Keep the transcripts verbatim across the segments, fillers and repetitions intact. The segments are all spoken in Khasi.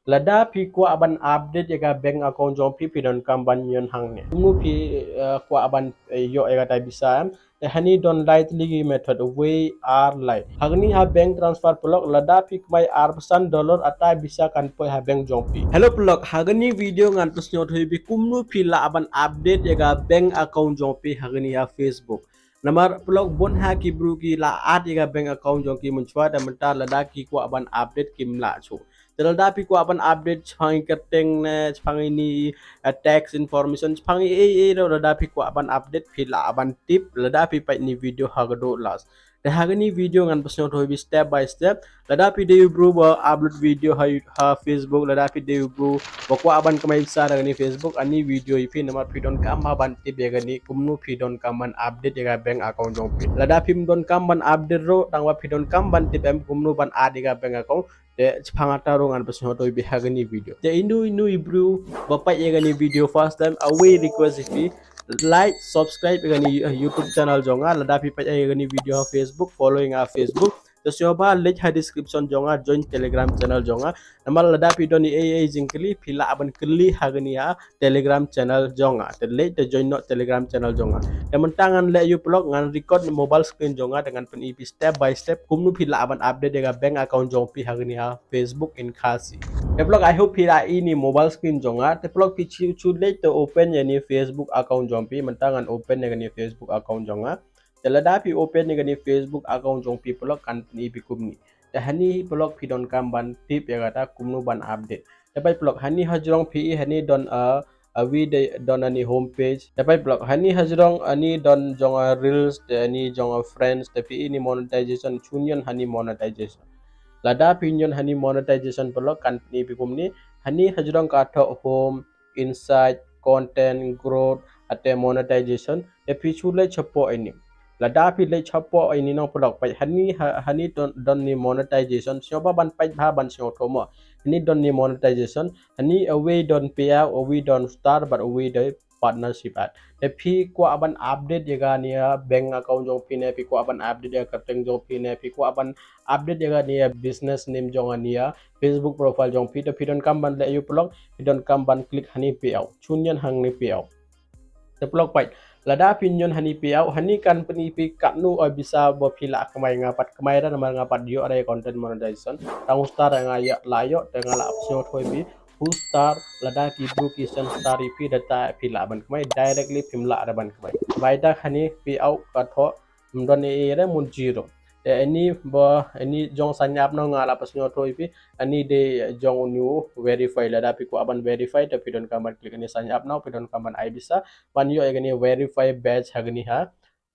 Lada phi kwah ban update ïa ka bank account jong phi, phi donkam ban ñion hangne. Kumno phi, eh, kwah ban, eh, ïoh ïa kata pisa em. Te hani don lai tylli ki method, wei, ar, lai. Hagni ha bank transfer paralok, lada phi kmai arphew san dollar, kata pisa kan poi ha bank jong phi. Hello paralok, hagni video ngan pynsngew thoi phi kumno phi lah ban update ïa ka bank account jong phi hagni ha Facebook. Namar paralok bun ha ki bru ki la add ïa ka bank account jong ki mynshwa, te mynta lada ki kwah ban update kim lah shuh. Te lada phi kwah ban update shaphang i kyrteng ne shaphang ini, eh, tax information shaphang i ei ei ruh, lada phi kwah ban update phi lah ban tip lada phi peit ini video ha ka dei last. Te hagni video ngan pynsngew thoi phi step by step. Lada phi dei u bru ba upload video ha, ha Facebook, lada phi dei u bru ba kwah ban kmai pisa da kani Facebook, ani video ïa phi namar phi donkam ha ban tip ïa kani kumno phi donkam ban update ïa ka bank account jong phi. Lada phim donkam ban update ruh tang ba phi donkam ban tip em kumno ban add ïa ka bank account. Te shaphang kata ruh ngan pynsngew thoi phi hagni video. Te ino ino i bru ba peit ïa kani video first time, a wei request ïa phi, like, subscribe ïa kani, eh, YouTube channel jong nga. Lada phi peit ïa kani video ha Facebook, follow ïa nga ha Facebook. Te shuwa ba leit ha description jong nga, join Telegram channel jong nga. Namar lada phi don i ei ei jingkylli, phi lah ban kylli hagni ha Telegram channel jong nga. Te leit te join noh Telegram channel jong nga. Te mynta ngan leh ïa u paralok, ngan record mobile screen jong nga, te ngan pyni phi step by step kumno phi lah ban update ïa ka bank account jong phi hagni ha Facebook in Khasi. Te paralok, I hope phi la ïohi ini mobile screen jong nga. Te paralok, phi shu, shu leit te open ïa ini Facebook account jong phi. Mynta ngan open ïa kani Facebook account jong nga. Te lada phi open ïa kani Facebook account jong phi paralok, kan pyni phi kumne. Te hani paralok phi donkam ban tip ïa kata kumno ban update. Te peit paralok, hani hajrong phi i hani don, uh, a wi dei don ani home page. Te peit paralok, hani hajrong ani don jong, uh, reels, te ani jong, uh, friends, te phi i ini monetization, shu ñion hani monetization. Lada phi ñion hani monetization paralok, kan pyni phi kumne. Hani hajrong ka thoh home, insight, content, growth, ate monetization, te phi shu leit shapoh ini. Lada phi leit shapoh ini nong paralok, peit hani ha, hani don, don ni monetization, shuwa ba ban peit bha ban sngewthuh mo. Hani don ni monetization, hani a wei don payout, a wei don star, bad a wei don partnership ad. Te phi kwah ban update ïa kani ïa bank account jong phi ne, phi kwah ban update ïa ka kyrteng jong phi ne, phi kwah ban update ïa kani ïa business name jong kani ïa Facebook profile jong phi, te phi donkam ban leh ïa u paralok, phi donkam ban click hani payout. Shu ñion hangne payout. Te paralok peit. Lada phi ñion hani payout, hani kan pyni phi katno, uh, pisa ba phi lah kmai, nga pat kmai da namar nga pat ïoh da content monetization. Tang u star nga ïa la ïoh, te nga la pynsngew thoi phi. U star, lada ki bru ki send star ïa phi, da ta phi lah ban kmai directly, phim lah da ban kmai. Bai da hani payout ka thoh, ym don ei ei re, mut zero. Te ani ba, ani jong sign up nong nga la pynsngew thoi phi, ani dei jong uni u verify. Lada phi kwah ban verify, te phi donkam ban click ani sign up now, phi donkam ban ai pisa, ban ïoh ïa kani verify badge hagni ha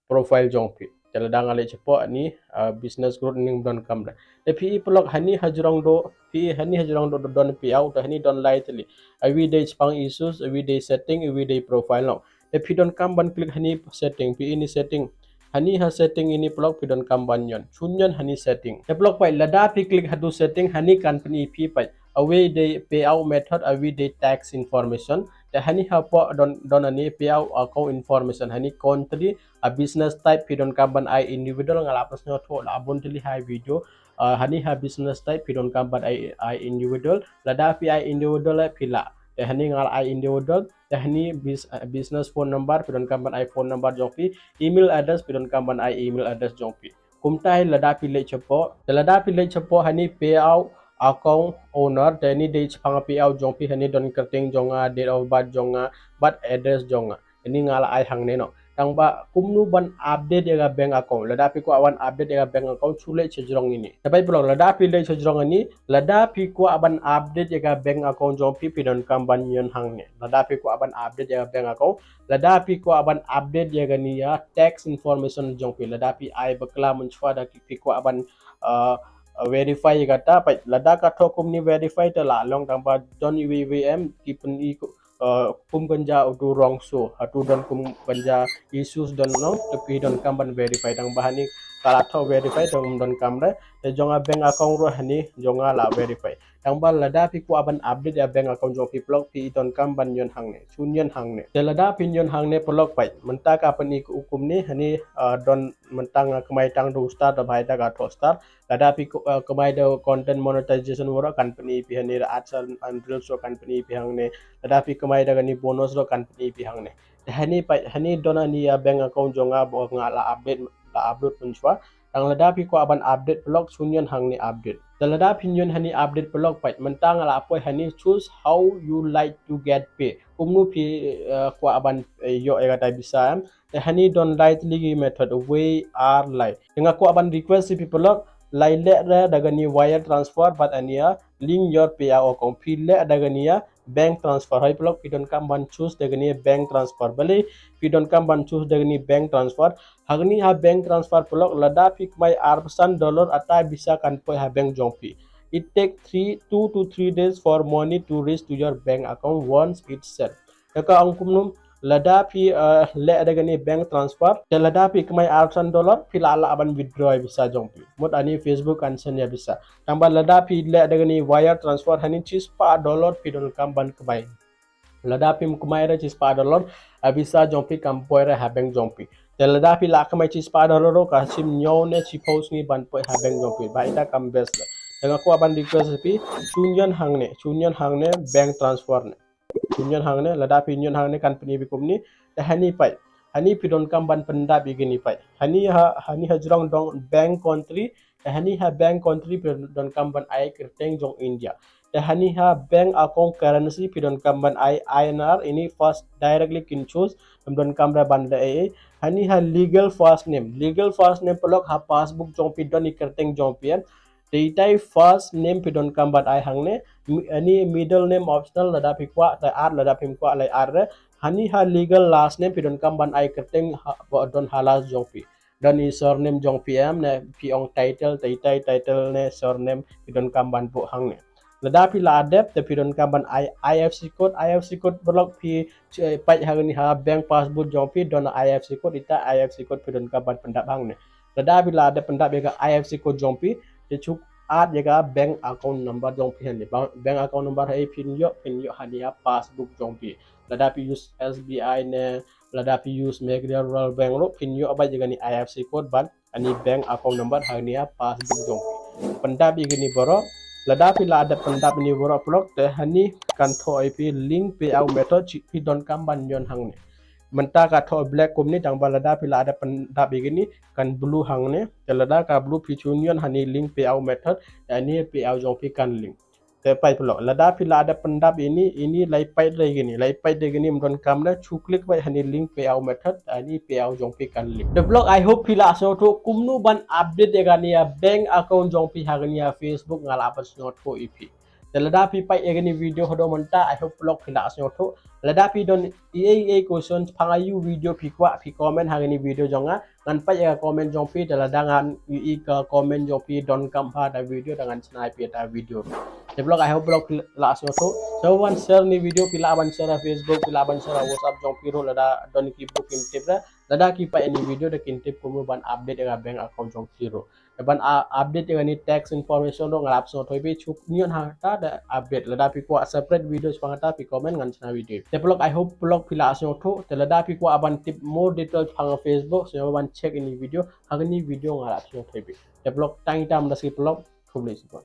profile jong phi. Te lada nga leit shapoh ani, uh, business growth, ning donkam da. Te phi i paralok hani hajrong do, phi i hani hajrong do, do don payout, te hani don lai tylli. A wi dei shaphang issues, a wi dei setting, a wi dei profile nong. Te phi donkam ban click hani setting, phi i ini setting. Hani ha setting ini paralok phi donkam ban ñion. Shu ñion hani setting. Te paralok peit, lada phi click hatu setting, hani kan pyni phi peit. A wei dei payout method, a wei dei tax information. Te hani hapoh don, don ani payout account information. Hani country, a business type, phi donkam ban ai individual, nga la pynsngew thoh la bun tylli ha video. Uh, hani ha business type, phi donkam ban ai, ai individual. Lada phi ai individual, eh, phi lah. Te hani nga la ai individual. Te hani bus-, uh, business phone number, phi donkam ban ai phone number jong phi. Email address, phi donkam ban ai email address jong phi. Kumta hi lada phi leit shapoh. Te lada phi leit shapoh hani payout account owner, te hani dei shaphang payout jong phi, hani don kyrteng jong nga, date of birth jong nga, bad address jong nga. Ani nga la ai hangne noh. Tang ba kumno ban update ïa ka bank account. Lada phi kwah ban update ïa ka bank account, shu leit shajrong ini. Te peit paralok, lada phi leit shajrong ini, lada phi kwah ban update ïa ka bank account jong phi, phi donkam ban ñion hangne. Lada phi kwah ban update ïa ka bank account, lada phi kwah ban update ïa kani ïa tax information jong phi, lada phi ai bakla mynshuwa da ki phi kwah ban, uh, verify ïa kata, peit lada ka thoh kumne verify te la long, tang ba don iwei iwei em ki pyni ku uh, kum kynja utu wrong show, hatu don kum kynja issues don nong, te phi donkam ban verify. Tang ba hani, ka la thoh verify, te ym donkam re. Te jong nga bank account ruh hani jong nga la verify. Tang ba lada phi kwah ban update ïa bank account jong phi paralok, phi donkam ban ñion hangne, shu ñion hangne. Te lada phi ñion hangne paralok, peit mynta ka pyni kumne, hani, ah, don mynta nga kmai tang da u star, da ba ïa da ka thoh star. Lada phi ku-, ah, kmai da content monetization ruh kan pyni phi hangne, da ads and, and reels ruh kan pyni phi hangne. Lada phi kmai da kani bonus ruh kan pyni phi hangne. Te hani, peit hani don hani ïa bank account jong nga ba nga la update, la upload mynshuwa. Tang lada phi kwah ban update paralok, shu ñion hangne update. Te lada phi ñion hani update paralok, peit mynta nga la poi hani choose how you like to get pay. Kumno phi, eh, kwah ban, eh, ïoh ïa kata pisa em. Te hani don lai tylli ki method, wei, ar, lai. Te nga kwah ban request ïa phi paralok, lai leh re da kani wire transfer bad ani ïa link your pay account. Phi leh da kani ïa bank transfer. Hooid paralok, phi donkam ban choose da kani bank transfer. Balei phi donkam ban choose da kani bank transfer? Hangni ha bank transfer paralok, lada phi kmai arphew san dollar, kata pisa kan poi ha bank jong phi. It take three, two to three days for money to reach to your bank account once it's sent. Te ka ong kumno, lada phi, eh, leh da kani bank transfer, te lada phi kmai arphew san dollar, phi lah lah ban withdraw ïa pisa jong phi. Mut ani Facebook kan send ïa pisa. Tang ba lada phi leh da kani wire transfer, hani shispah dollar phi donkam ban kmai. Lada phim kmai re shispah dollar, ïa pisa jong phi kam poi re ha bank jong phi. Te lada phi lah kmai shispah dollar ruh, ka shim hynñiew ne shiphew sngi ban poi ha bank jong phi. Ba ita kam best le. Te nga kwah ban request ïa phi, shu ñion hangne, shu ñion hangne bank transfer ne. Shu ñion hangne, lada phi ñion hangne kan pyni phi kumne. Te hani, peit. Hani phi donkam ban pyndap ïa kini, peit. Hani ha, hani ha jrong don bank country, te hani ha bank country phi donkam ban ai kyrteng jong India. Te hani ha bank account currency phi donkam ban ai I N R, ini first directly kin choose, phim donkam re ban leh ei ei. Hani ha legal first name. Legal first name paralok ha passbook jong phi don i kyrteng jong phi em. Te itai first name phi donkam ban ai hangne, mi-, ani middle name optional lada phi kwah, te add lada phim kwah, lai add re. Hani ha legal last name phi donkam ban ai kyrteng ha, ba don ha last jong phi. Don i surname jong phi em, ne phi ong title, te itai title ne surname phi donkam ban buh hangne. Lada phi la dep, te phi donkam ban ai I F S C code, I F S C code paralok phi, eh, peit hangne ha bank passbook jong phi don I F S C code, ita I F S C code phi donkam ban pyndap hangne. Lada phi la dep pyndap ïa ka I F S C code jong phi, te shu add ïa ka bank account number jong phi hangne. Ba-, bank account number ha ei phin ïoh, phin ïoh hani ha passbook jong phi. Lada phi use S B I ne, lada phi use Meghalaya Rural Bank ruh, phin ïoh beit ïa kani I F S C code bad ani bank account number hangne ha passbook jong phi. Pyndap ïa kini baroh, lada phi la dep pyndap ïa kini baroh paralok, te hani kan thoh ïa phi link payout method, shi phi donkam ban ñion hangne. Mynta ka thoh black kumne, tang ba lada phi la dep pyndap ïa kini kan blue hangne. Te lada ka blue phi shu ñion hani link payout method, te ani payout jong phi kan link. Te peit paralok, lada phi la dep pyndap ini, ini lai peit re ïa kini, lai peit re ïa kini, ym donkam re, shu click beit hani link payout method, ani payout jong phi kan link. Te paralok, I hope phi la sngewthuh kumno ban update ïa kani ïa bank account jong phi ha kani ïa Facebook, nga la pynsngewthuh ïa phi. Te lada phi peit ïa kani video haduh mynta, I hope paralok phi la sngewthuh. Lada phi don ei ei question, shaphang aiu video phi kwah, phi comment ha kani video jong nga. Ngan peit ïa ka comment jong phi, te lada ngan ïohi ka comment jong phi donkam ha kata video, te ngan shna ïa phi ha kata video. Te paralok, I hope paralok phi la sngewthuh. Sngewbha ban share ïa kani video, phi lah ban share ha Facebook, phi lah ban share ha WhatsApp jong phi ruh, lada don ki bym tip re. Lada ki peit ïa kani video, te kin tip kumno ban update ïa ka bank account jong phi ruh. Te ban, ah, update ïa kani tax information ruh nga la pynsngewthuh ïa phi, shu ñion hangta da update. Lada phi kwah separate video shaphang kata, phi comment, ngan shna video. Te paralok, I hope paralok phi la sngewthuh. Te lada phi kwah ban tip more details shaphang Facebook, sngewbha ban check ïa kani video, ha kani video nga la pynsngewthuh ïa phi. Te paralok, tang ita mynta shi paralok, khublei shibun.